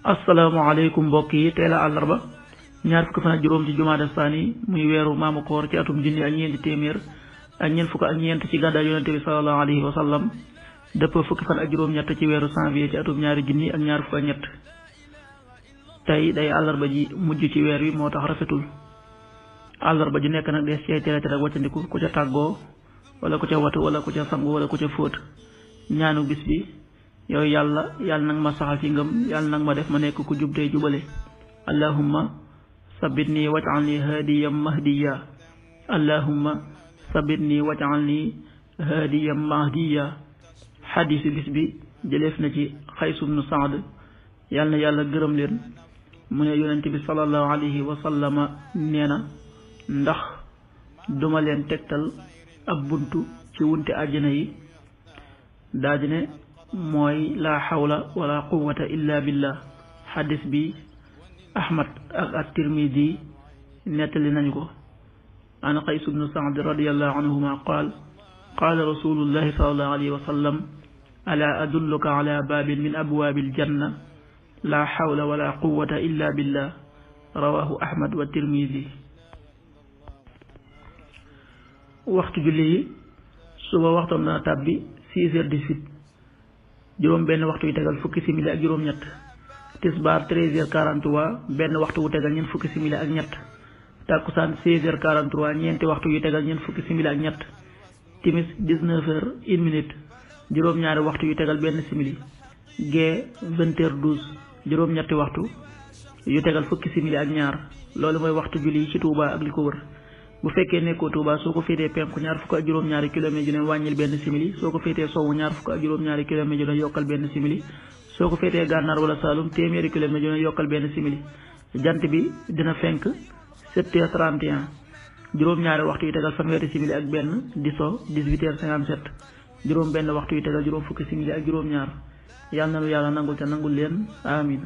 asalaamaaleykum mbokk yi teel a àllarba ñaar fukki fan ak juróom ci jumaada saani muy weeru maamu koor ci atum junni ak ñeenti téeméer ak ñeent fukk ak ñeent ci gàddaay yonente bi sallallahu alayhi wa sallam dëpp fukki fan ak juróom-ñett ci weeru janvier ci atum ñaari junni ak ñaar fukk ak ñett tey day àllarba ji mujj ci weer wi moo tax rafetul àllarba ji nekk nag des cee tere tere waccandiku ku ca tàggoo wala ku ca watu wala ku ca sangu wala ku ca fóot ñaanu bis bi yow yàlla nag ma saxal ci ngëm yàlla nag ma def ma nekk ku jub tey jubale allahumma sabbitni waj'alni hadiyan mahdiya allahumma sabbitni waj'alni hadiyan mahdiya xadiisu bis bi jëleef na ci Xays ibnu Saad yàlla na yàlla gërëm leen mu ne yonent bi sallallahu alayhi wa sallama nee na ndax duma leen tegtal ab buntu ci wunte àjjana yi daa di ne mooy laa xawla wala quwwata illa billah xadis bi ahmad ak at-tirmidi nettali nañu ko an Qays ibnu Saad radiyallahu anhuma qaal qaala rasulullahi sallallahu alayhi wa sallam alaa adulluka ala baabin min abwaabil janna laa xawla wala quwwata illa billah rawahu ahmad wa tirmidi waxtu julli yi suba waxtam dana tàbbi 6h18 juróom benn waxtu yu tegal fukki simili ak juróom ñett tisbaar 13h43 benn waxtu wu tegal ñeent fukki simili ak ñett takkusaan 16h43 ñeenti waxtu yu tegal ñeent fukki simili ak ñett timis 19h1 juróom ñaari waxtu yu tegal benn simili gee 20h12 juróom ñetti waxtu yu tegal fukki simili ak ñaar loolu mooy waxtu julli yi ci Touba ak li ko wër bu fekkee nekkoo Touba soo ko féetee penku ñaar fukk ak juróom-ñaari kilomètre ju ne wàññil benn simili soo ko féetee sowwu ñaar fukk ak juróom-ñaari kilomètre ju ne yokkal benn simili soo ko féetee gànnaar wala Saalum téeméeri kilomètre ju ne yokkal benn simili jant bi dina fenk 7h31 juróom-ñaari waxtu yu tegal fanweeri simili ak benn di so 18h57 juróom benn waxtu yu tegal juróom fukki simili ak juróom-ñaar yàlla na nu yàlla nangul te nangul leen amin